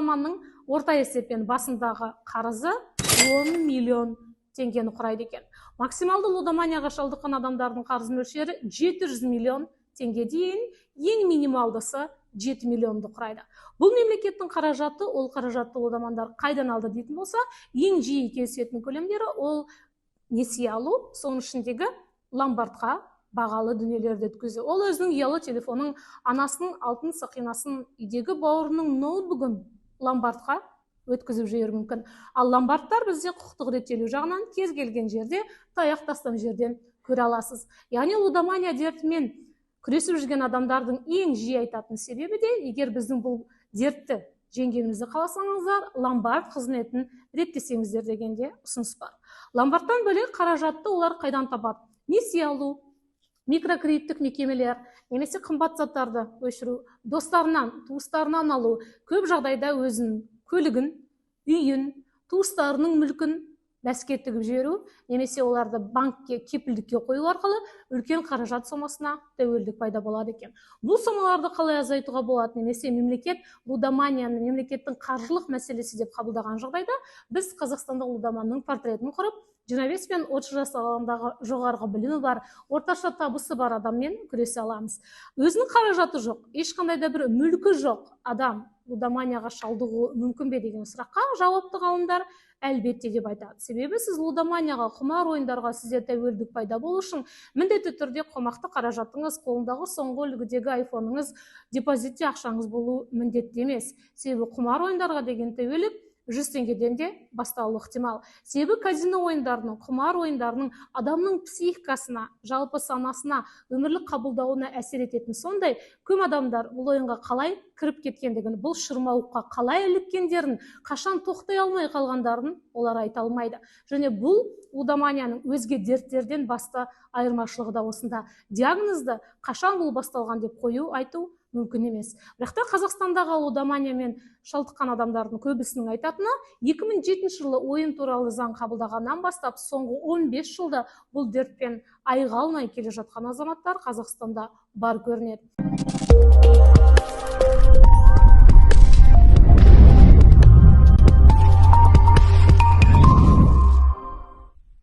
Лудоманның орта есеппен басындағы қарызы 10 миллион теңгені құрайды екен. Максималды лудоманияға шалдыққан адамдардың қарыз мөлшері 700 миллион теңге дейін, ең минималдысы 7 миллионды құрайды. Бұл мемлекеттің қаражаты, ол қаражатты лудомандар қайдан алды дейтін болса, ең жиі кездесетін көлемдері ол несие алу, соның ішіндегі ломбардқа бағалы дүниелерді өткізу. Ол өзінің ұялы телефонын, анасының алтын сақинасын, үйдегі бауырының ноутбугін ломбардқа өткізіп жіберуі мүмкін. Ал ломбардтар бізде құқықтық реттелу жағынан кез келген жерде таяқ тастам жерден көре аласыз. Яғни лудомания дертімен күресіп жүрген адамдардың ең жиі айтатын себебі де, егер біздің бұл дертті жеңгенімізді қаласаңыздар, ломбард қызметін реттесеңіздер дегенде ұсыныс бар. Ломбардтан бөлек қаражатты олар қайдан табады? Несие алу, микрокредиттік мекемелер немесе қымбат заттарды өшіру, достарынан, туыстарынан алу, көп жағдайда өзінің көлігін, үйін, туыстарының мүлкін бәске тігіп жіберу немесе оларды банкке кепілдікке қою арқылы үлкен қаражат сомасына тәуелдік пайда болады екен. Бұл сомаларды қалай азайтуға болады немесе мемлекет лудоманияны мемлекеттің қаржылық мәселесі деп қабылдаған жағдайда біз қазақстандық лудоманның портретін құрып, 25 пен 30 жас аралығындағы жоғарғы білімі бар, орташа табысы бар адаммен күресе аламыз. Өзінің қаражаты жоқ, ешқандай да бір мүлкі жоқ адам лудоманияға шалдығуы мүмкін бе деген сұраққа жауапты ғалымдар әлбетте деп айтады. Себебі сіз лудоманияға, құмар ойындарға сізде тәуелдік пайда болу үшін міндетті түрде қомақты қаражатыңыз, қолындағы соңғы үлгідегі айфоныңыз, депозитте ақшаңыз болу міндетті емес. Себебі құмар ойындарға деген тәуелдік 100 теңгеден де басталуы ықтимал. Себебі казино ойындарының, құмар ойындарының адамның психикасына, жалпы санасына, өмірлік қабылдауына әсер ететін сондай, көп адамдар бұл ойынға қалай кіріп кеткендігін, бұл шырмауыққа қалай іліккендерін, қашан тоқтай алмай қалғандарын олар айта алмайды. Және бұл лудоманияның өзге дерттерден басты айырмашылығы да осында. Диагнозды қашан бұл басталған деп қою, айту мүмкін емес. Бірақ та Қазақстандағы лудоманиямен шалдыққан адамдардың көбісінің айтатыны, 2007 жылы ойын туралы заң қабылдағаннан бастап соңғы 15 жылда бұл дертпен айыға алмай келе жатқан азаматтар Қазақстанда бар көрінеді.